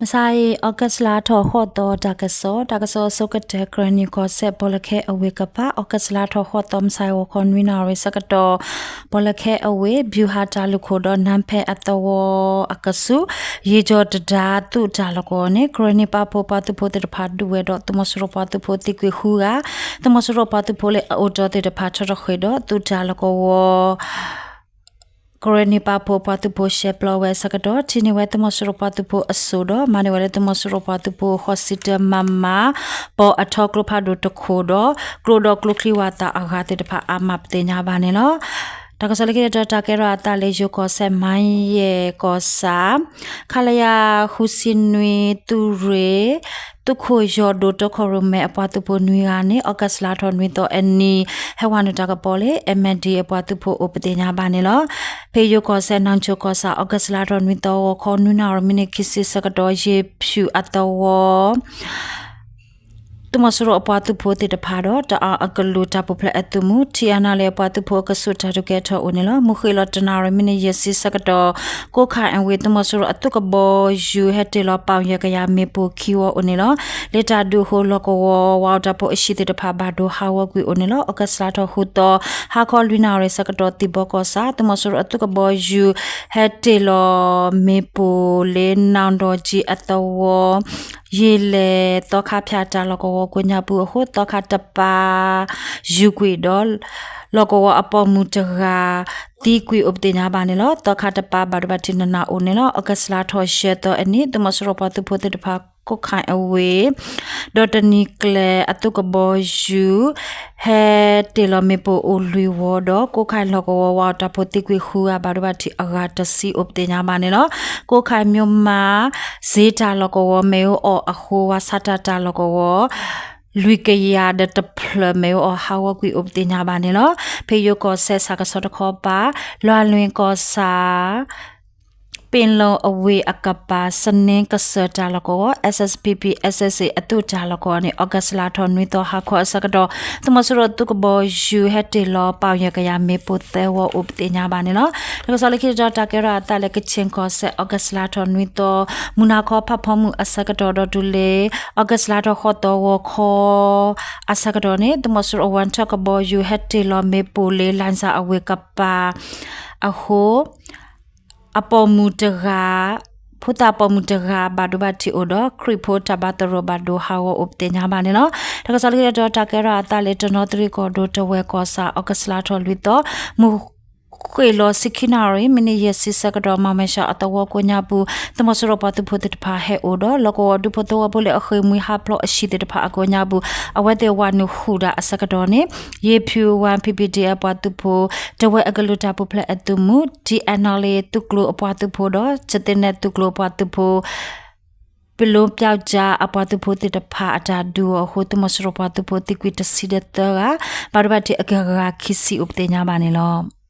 မုၢ်ဆါအံၤ August လါထီၣ်ဃိးသီ တၢ်ကစီၣ်, တၢ်ကစီၣ်အဆိကတၢၢ် ကရၢနံၣ်ကီၢ်စဲၣ် ဘီလၢခဲအဝ့ၢ်ကပၤ August လါထီၣ်ဃိးသီ မုၢ်ဆါအံၤ ဂီၤခီနွံနၣ်ရံၣ်ဆၢကတီၢ် ဘီလၢခဲအဝ့ၢ် ဘျူးဟးတၢ်လုၢ်ခိၣ်ဒီး နါဖဲအသဝီအကဆူး ယ့ၣ်ကၠီၤတဒါ သုးတၢ်လီၢ်ကဝီၤန့ၣ် ကရၢနံၣ်ပာ်ဖှိၣ်ပှၤသုးဖိသ့ၣ်တဖၣ်ဒုးဝဲဒီး သုးမီၤစိရိၤပှၤသုးဖိသံကွံာ်ဃုဂၤ, သုးမီၤစိရိၤပှၤသုးဖိလၢအအိၣ်တီသ့ၣ်တဖၣ် ထီထီၣ်ဃ့ၢ်ဒီး သုးတၢ်လီၢ်ကဝီၤ ကရၢနံၣ်ပာ်ဖှိၣ်ပှၤသုးဖိရှဲပျီဝဲအဆၢကတီၢ် ထံၣ်န့ၢ်ဝဲသုးမီၤစိရိၤပှၤသုးဖိအစိၣ်ဒီး မၤန့ၢ်ဝဲလၢသုးမီၤစိရိၤပှၤသုးဖိ ဃိးဆံတၢ မမ ပီအထီကျိဖးဒိၣ်တခိၣ်ဒီး ကျိဒီးကျိချံဝးသးအဂၤသ့ၣ်တဖၣ်အါမးပသ့ၣ်ညါဘၣ်န့ၣ်လီၤ. တၢ်ကစီၣ်လၢခံတတီၤ တၢ်ကဲထီၣ်အသးလၢယိၤကီၢ်စဲၣ် မါယဲၢ်ကီၢ်ဆၣ် ခလရ ဃုဆံနွံ သုးရ့ၣ် သုးခိၣ်ယီၢ်ဒိၣ် တီခိၣ်ရိၣ်မဲအပှၤသုးဖိနွံဂၤန့ၣ် August လါထီၣ်နွံသီအနံၤ ဟဲဝဲနုာ်တၢ်ကပီၤလၢ MNDAA အပှၤသုးဖိအိၣ်ပသ့ၣ်ညါဘၣ်န့ၣ်လီၤ. ဖဲယိၤကီၢ်စဲၣ် နီၢ်ဆိၣ်ကီၢ်ဆၣ် August လါထီၣ်နွံသီ ဂီၤခီနွံနၣ်ရံၣ် မံးနံးခံဆံဆၢကတီၢ် ယ့ၣ်ဖၠူၣ်အသဝီ သုးမီၤစိရိၤအပှၤသုးဖိသ့ၣ်တဖၣ်ဒီး တအၣ်အကလုာ်တၢ်ပူၤဖျဲးအသုးမုၢ် TNLA အပှၤသုးဖိအကဆူးတၢ်ဒုးကဲထီၣ်အိၣ်န့ၣ်လီၤ. မုၢ်ဃ့ၢ်လီၤတနၣ်ရံၣ် မံးနံးယဲၢ်ဆံဆၢကတီၢ် ကိးခၣ်အဝ့ၢ် သုးမီၤစိရိၤအသုးကဘီယူၤ ဟဲတ့ၢ်လီၤပီၣ်ယဲၢ်ကယၤမ့ၣ်ပိၢ်ခံဝီအိၣ်န့ၣ်လီၤ. လၢတၢ်ဒုးအဃိ လီၢ်ကဝီၤဝးအီၣ်တၢ်ဖိအဟံၣ်သ့ၣ်တဖၣ်ဘၣ်ဒိဟးဂီၤကွံာ်အိၣ်န့ၣ်လီၤ. August လါထီၣ်ဃုသီ ဟါခီလွံၢ်နၣ်ရံၣ်ဆၢကတီၢ် သံၣ်ဘီကီၢ်ဆၣ် သုးမီၤစိရိၤအသုးကဘီယူၤ ဟဲတ့ၢ်လီၤမ့ၣ်ပိၢ်လၢ နၣ်ဒီၣ်ကၠံအသဝီ ယ့ၣ်လဲၣ်သီခါဖၠၣ်တၢ်လီၢ်ကဝီၤကိးညါပူၤအဃိ သီခါတပၤ ယူၤကွံာ်ဒီး လီၢ်ကဝီၤအပိာ်မုၣ်တဂၤ သံကွံာ်အိၣ်ပသ့ၣ်ညါဘၣ်န့ၣ်လီၤ. သီခါတပၤဘၣ်ဒိဘၣ်ထံးနးနးအိၣ်န့ၣ်လီၤ. August လါထီၣ်ယဲၢ်သီအနံၤ သုးမီၤစိရိၤပှၤသုးဖိသ့ၣ်တဖၣ် ကိးခၣ်အဝ့ၢ် ဒီးတနံၤကျဲၤ အသုးကဘီယူၤ ဟဲတ့ၢ်လီၤမ့ၣ်ပိၢ်အိၣ်လွံၢ်ဝီဒီး ကိးခၣ်လီၢ်ကဝီၤဝးအီၣ်တၢ်ဖိသံကွံာ်ဃုဂၤ ဘၣ်ဒိဘၣ်ထံးအဂၤတဆံအိၣ်ပသ့ၣ်ညါဘၣ်န့ၣ်လီၤ. ကိးခၣ်မျိးမး စ့တၢ်လီၢ်ကဝီၤမ့ၣ်အူအီၣ်အဃိ ဝးဆးတၢ်တၢ်လီၢ်ကဝီၤ လွံၢ်ကယၤဒီးတဖျၢၣ်မ့ၣ်အူအီၣ်ဟးဂီၤကွံာ်အိၣ်ပသ့ၣ်ညါဘၣ်န့ၣ်လီၤ. ဖဲယိၤကီၢ်စဲၣ်ဆၣ်ကဆီတခီပၤ လွၢ်လွ့ၣ်ကီၢ်ဆၣ် ပ့ၣ်လိၣ်အဝ့ၢ်အကပၤ စန့ကစၢၢ်တၢ်လီၢ်ကဝီၤ SSPP/SSA အသုးတၢ်လီၢ်ကဝီၤန့ၣ် August လါထီၣ်နွံသီဟါခီအဆၢကတီၢ် သုးမီၤစိရိၤသုးကဘီယူၤဟဲတ့ၢ်လီၤပီၣ်ယဲၢ်ကယၤမ့ၣ်ပိၢ်သၢဝီအိၣ်ပသ့ၣ်ညါဘၣ်န့ၣ်လီၤ. တၢ်ကစီၣ်လၢခံတတီၤ တၢ်ကဲထီၣ်အသးလၢ ကခၠ့ၣ်ကီၢ်စဲၣ် August လါထီၣ်နွံသီ မုၢ်နၤခီဖးဖီမုၢ်အဆၢကတီၢ်ဒီးတုၤလၢ August လါထီၣ်ဃိးသီဂီၤခီ အဆၢကတီၢ်န့ၣ် သုးမီၤစိရိၤအဝဲထၢၣ်ကဘီယူၤဟဲတ့ၢ်လီၤမ့ၣ်ပိၢ်လၢ လၣ်စၣ်အဝ့ၢ်ကပၤအဃိ အပိာ်မုၣ်တဂၤ ဖိသၣ်ပိာ်မုၣ်တဂၤ ဘၣ်ဒိဘၣ်ထံးအိၣ်ဒီး ခရံာ်ဖိတၢ်ဘါသရိာ်ဘၣ်ဒိဟးဂီၤအိၣ်ပသ့ၣ်ညါဘၣ်န့ၣ်လီၤ. တၢ်ကစီၣ်လၢခံတတီၤ တၢ်ကဲထီၣ်အသးလၢ တနီသရံၣ်ကီၢ်ဒိၣ် တဝဲၢ်ကီၢ်ဆၣ် August လါထီၣ်လွံၢ်သီ မုၢ်ဃ့ၢ်လီၤဆံခံနၣ်ရံၣ် မံးနံးယဲၢ်ဆံဆၢကတီၢ် မၤမဲာ်ဆှးအသဝီကိးညါပူၤ သုးမီၤစိရိၤပှၤသုးဖိသ့ၣ်တဖၣ်ဟဲအိၣ်ဒီး လီၢ်ကဝီၤဒူဖိသဝီဖိလၢအဃ့ၢ်မှံဟးဖျိးအဟံၣ်သ့ၣ်တဖၣ်အကိးညါပူၤ အဝဲသ့ၣ်ဝးနုာ်ဃုာ်တၢ်အဆၢကတီၢ်န့ၣ် ယ့ၣ်ဖၠူၣ်ဝၣ် PPDF အပှၤသုးဖိ တဝဲၢ်အကလုာ်တၢ်ပူၤဖျဲးအသုးမုၢ် TNLA သုးကျိၤအပှၤသုးဖိဒီး ကသ့ၣ်နဲၣ်သုးကျိၤအပှၤသုးဖိ ပလီပျီကၠါအပှၤသုးဖိသ့ၣ်တဖၣ်အတၢ်ဒုးအီၤအဃိ သုးမီၤစိရိၤပှၤသုးဖိသံကွံာ်တဆံဒီးသၢဂၤ ဘၣ်ဒိဘၣ်ထံးအဂၤခံဆံအိၣ်ပသ့ၣ်ညါဘၣ်န့ၣ်လီၤ.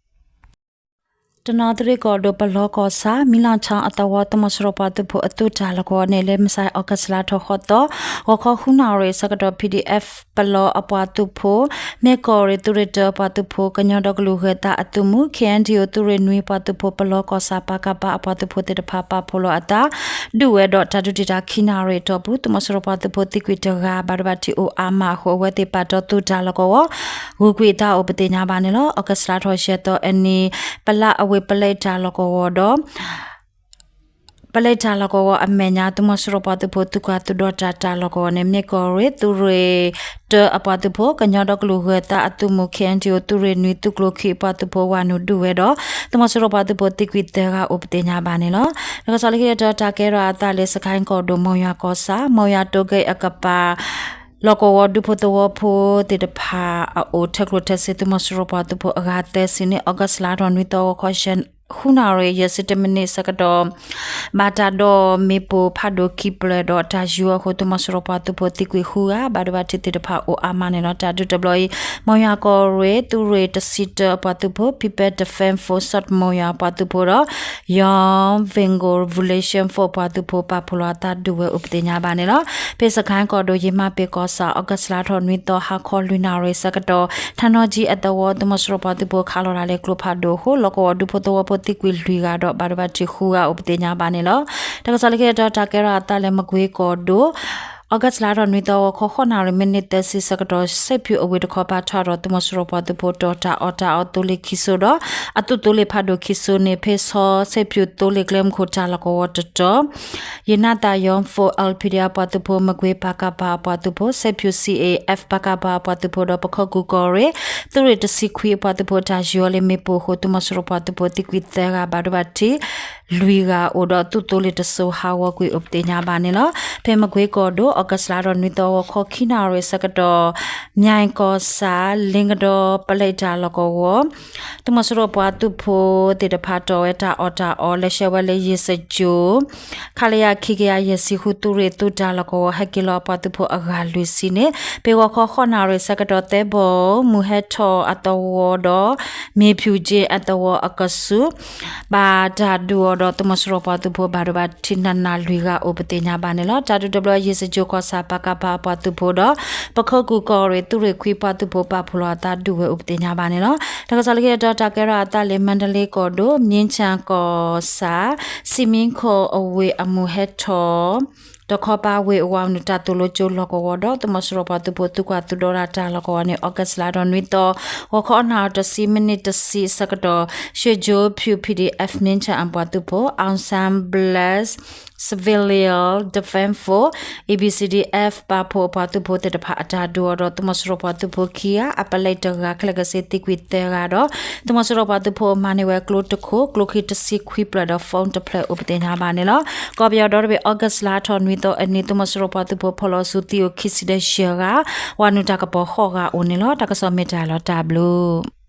တနီသရံၣ်ကီၢ်ဒိၣ် ပလီကီၢ်ဆၣ် မံလၣ်ဆီအသဝီ သုးမီၤစိရိၤပှၤသုးဖိအသုးတၢ်လီၢ်ကဝီၤန့ၣ် လၢမုၢ်ဆါ August လါထီၣ်ဃိးသီ ဂီၤခီဃုနၣ်ရံၣ်အဆၢကတီၢ် PDF ပလီအပှၤသုးဖိ မ့ၢ်ကီၢ်ရ့ၣ်သုးရ့ၣ်တၢအပှၤသုးဖိ ကညီဒီကလုာ်ဂၢၤသးအသုးမုၢ် KNDO သုးရ့ၣ်နွံပှၤသုးဖိ ပလီကီၢ်ဆၣ် ပကဖ အပှၤသုးဖိသ့ၣ်တဖၣ် ပာ်ဖှိၣ်လီၤအသး ဒုးဝဲဒီးတၢ်ဒုးတံာ်တာ်ခံနၣ်ရံၣ်အတီၢ်ပူၤ သုးမီၤစိရိၤပှၤသုးဖိသံကွံာ်တဂၤ ဘၣ်ဒိဘၣ်ထံးအိၣ်အါမးအဃိ အဝဲသ့ၣ်ပာ်တီသုးတၢ်လီၢ်ကဝီၤ ဂုာ်ကွံာ်အသးအိၣ်ပသ့ၣ်ညါဘၣ်န့ၣ်လီၤ. August လါထီၣ်ယဲၢ်သီအနံၤ ပလၢအဝ့ၢ်ပလဲတၢ်လီၢ်ကဝီၤဒီး ပလဲတၢ်လီၢ်ကဝီၤအမဲာ်ညါ သုးမီၤစိရိၤပှၤသုးဖိသုးကွၢ်သုးဒီတၢ်တၢ်လီၢ်ကဝီၤန့ၣ် မ့ၢ်ကီၢ်ရ့ၣ်သုးရ့ၣ်တၢအပှၤသုးဖိ ကညီဒီကလုာ်ဂၢၤသးအသုးမုၢ် KNDO သုးရ့ၣ်နွံသုးကျိၤခံအပှၤသုးဖိ ဝးနုာ်ဒုးဝဲဒီး သုးမီၤစိရိၤပှၤသုးဖိသံကွံာ်သၢဂၤအိၣ်ပသ့ၣ်ညါဘၣ်န့ၣ်လီၤ. တၢ်ကစီၣ်လၢခံတတီၤ တၢ်ကဲထီၣ်အသးလၢ စကဲၣ်ကီၢ်ဒိၣ် မိၢ်ယွၤကီၢ်ဆၣ် မိၢ်ယွၤတိဂ့ၢ်အကပၤ လီၢ်ကဝီၤဒူဖိသဝီဖိသ့ၣ်တဖၣ်အအိၣ် ထၢကျိၣ်ထၢစ့ သုးမီၤစိရိၤပှၤသုးဖိအဂၤသၢဆံန့ၣ် August လါထီၣ်နွံသီ ဂီၤခီ ဃုနၣ်ရံၣ် ယဲၢ်ဆံတၢမံးနံးဆၢကတီၢ် ဘၣ်တၢ်ဒိးမ့ၣ်ပိၢ်ဖးဒိၣ်ခံဖျၢၣ်ဒီးတၢ်ယူၤအဃိ သုးမီၤစိရိၤပှၤသုးဖိသံကွံာ်ဃုဂၤ ဘၣ်ဒိဘၣ်ထံးသ့ၣ်တဖၣ်အိၣ်အါမးန့ၣ်လီၤ. တၢ်ဒုးတဘျီအံၤ မိၢ်ယွၤကီၢ်ရ့ၣ်သုးရ့ၣ်တဆံတၢအပှၤသုးဖိ People Defence Force မိၢ်ယွၤပှၤသုးဖိဒီး Young Bengal Revolution Force ပှၤသုးဖိ ပာ်ဖှိၣ်လီၤအသးဒုးဝဲအိၣ်ပသ့ၣ်ညါဘၣ်န့ၣ်လီၤ. ဖဲစကဲၣ်ကီၢ်ဒိၣ် ယ့ၣ်မါပ့ၤကီၢ်ဆၣ် August လါထီၣ်နွံသီ ဟါခီလွံၢ်နၣ်ရံၣ်ဆၢကတီၢ် ထၣ်နီၣ်ကၠံအသဝီ သုးမီၤစိရိၤပှၤသုးဖိခးလီၤတၢ်လၢကျိဖးဒိၣ်အဃိ လီၢ်ကဝီၤဒူဖိသဝီဖိ သုးမီၤစိရိၤပှၤသုးဖိသံကွံာ်လွံၢ်ဂၤဒီး ဘၣ်ဒိဘၣ်ထံးဃုဂၤအိၣ်ပသ့ၣ်ညါဘၣ်န့ၣ်လီၤ. တၢ်ကစီၣ်လၢခံတတီၤ တၢ်ကဲထီၣ်အသးလၢမကွ့ကီၢ်ဒိၣ် August လါထီၣ်နွံသီ ဂီၤခီဃိးနၣ်ရံၣ် မံးနံးသၢဆံဆၢကတီၢ် စဲးဖၠူၣ်အဝ့ၢ်တခီပၤထီၣ်ဒီး သုးမီၤစိရိၤပှၤသုးဖိတီၤတၢ်အီၣ်တၢ်အီ သိလ့ၣ်ခံစိဒီး အသုးသိလ့ၣ်ဖးဒိၣ်ခံစိန့ၣ် ဖဲဆီစဲးဖၠူၣ်သိလ့ၣ်ကျဲမုၢ်ခိၣ်တၢ်လီၢ်ကဝီၤတတီၤ ယနၣ်သၣ်ယီၣ် Force LPD အပှၤသုးဖိ မကွ့ ပကဖ အပှၤသုးဖိ စဲးဖၠူၣ် CAF ပကဖ အပှၤသုးဖိဒီး ပခိၣ်ကူၣ်ကီၢ်ရ့ၣ် သုးရ့ၣ်တဆံခွံအပှၤသုးဖိ တၢ်ယူၤအီၤလၢမ့ၣ်ပိၢ်အဃိ သုးမီၤစိရိၤပှၤသုးဖိသံကွံာ်သၢဂၤ ဘၣ်ဒိဘၣ်ထံးလွံၢ်ဂၤအိၣ်ဒီး သုးသိလ့ၣ်တစိၤဟးဂီၤကွံာ်အိၣ်ပသ့ၣ်ညါဘၣ်န့ၣ်လီၤ. ဖဲမကွ့ကီၢ်ဒိၣ် August လါထီၣ်နွံသီ ဂီၤခီခံနၣ်ရံၣ်ဆၢကတီၢ် မၠဲၣ်ကီၢ်ဆၣ် လ့ကဒီ ပလဲတၢ်လီၢ်ကဝီၤ သုးမီၤစိရိၤပှၤသုးဖိသ့ၣ်တဖၣ်တီၢ်ဝဲတၢ်အီၣ်တၢ်အီ လဲၤဆှၢဝဲလၢယ့ၣ်စကၠိၤ ခလရ ခံကယၤယဲၢ်ဆံဃု သုးရ့ၣ်သုးတၢ်လီၢ်ကဝီၤ ဟဲက့ၤလီၤအပှၤသုးဖိအဂၤလွံၢ်ဆံန့ၣ် ဖဲဂီၤခီဃိးနၣ်ရံၣ်ဆၢကတီၢ် သၢဘီမုၢ်ဟဲထီၣ်အသဝီဒီး မ့ၢ်ဖၠူၣ်ကၠ့အသဝီအက ဆူ ဘၣ်တၢ်ဒုးအီၤဒီး သုးမီၤစိရိၤပှၤသုးဖိဘၣ်ဒိဘၣ်ထံးနးနးလွံၢ်ဂၤအိၣ်ပသ့ၣ်ညါဘၣ်န့ၣ်လီၤ. တၢ်ဒုးတဘျီ ယ့ၣ်စကၠိၤကီၢ်ဆၣ် ပကဖ အပှၤသုးဖိဒီး ပခိၣ်ကူၣ်ကီၢ်ရ့ၣ်သုးရ့ၣ်ခွံပှၤသုးဖိပာ်ဖှိၣ်လီၤအသးဒုးဝဲအိၣ်ပသ့ၣ်ညါဘၣ်န့ၣ်လီၤ. တၢ်ကစီၣ်လၢခံတတီၤ တၢ်ကဲထီၣ်အသးလၢ မါဒလ့ကီၢ်ဒိၣ် မြင်းခြံကီၢ်ဆၣ် စံးမံခိၣ်အဝ့ၢ်အမုၢ်ဟဲထီၣ် တခီပၤဝ့ၢ်အဝၤနုာ်တၢ်သိၣ်လိကၠိလီၢ်ကဝီၤဒီး သုးမီၤစိရိၤပှၤသုးဖိသုကွၢ်သုဒီတၢ်တၢ်လီၢ်ကဝီၤန့ၣ် August လါထီၣ်နွံသီ ဂီၤခီနၣ်ရံၣ်တဆံ မံးနံးတဆံဆၢကတီၢ် ရွှ့ၣ်ကၠိဖၠူၣ် PDF မြင်းခြံအပှၤသုးဖိ Assam Blessed Civilian Defense Force ABCDF ပာ်ဖှိၣ်အပှၤသုးဖိသ့ၣ်တဖၣ်အတၢ်ဒုးအီၤဒီး သုးမီၤစိရိၤပှၤသုးဖိခံဂၤ အပလဲတဂၤ ခဲလၢာ်ခဲဆ့သံကွံာ်သၢဂၤဒီး သုးမီၤစိရိၤပှၤသုးဖိမၤန့ၢ်ဝဲကျိတခိၣ် ကျိခံတဆံခွံဖျၢၣ်ဒီး phone တဖျၢၣ်အိၣ်ပသ့ၣ်ညါဘၣ်န့ၣ်လီၤ. ကီၢ်ပယီၤဒီတဘ့ၣ် August လါထီၣ်နွံသီအနံၤ သုးမီၤစိရိၤပှၤသုးဖိဖီၣ်လီၤဆူသံအိၣ်ခံဆံဒီးယဲၢ်ဂၤ ဝၤနုာ်တၢ်ကပီၤဃိးဂၤအိၣ်န့ၣ်လီၤ. တၢ်ကစီၣ်မ့ၢ်တၢ်လီၤတၢ်ဘျုး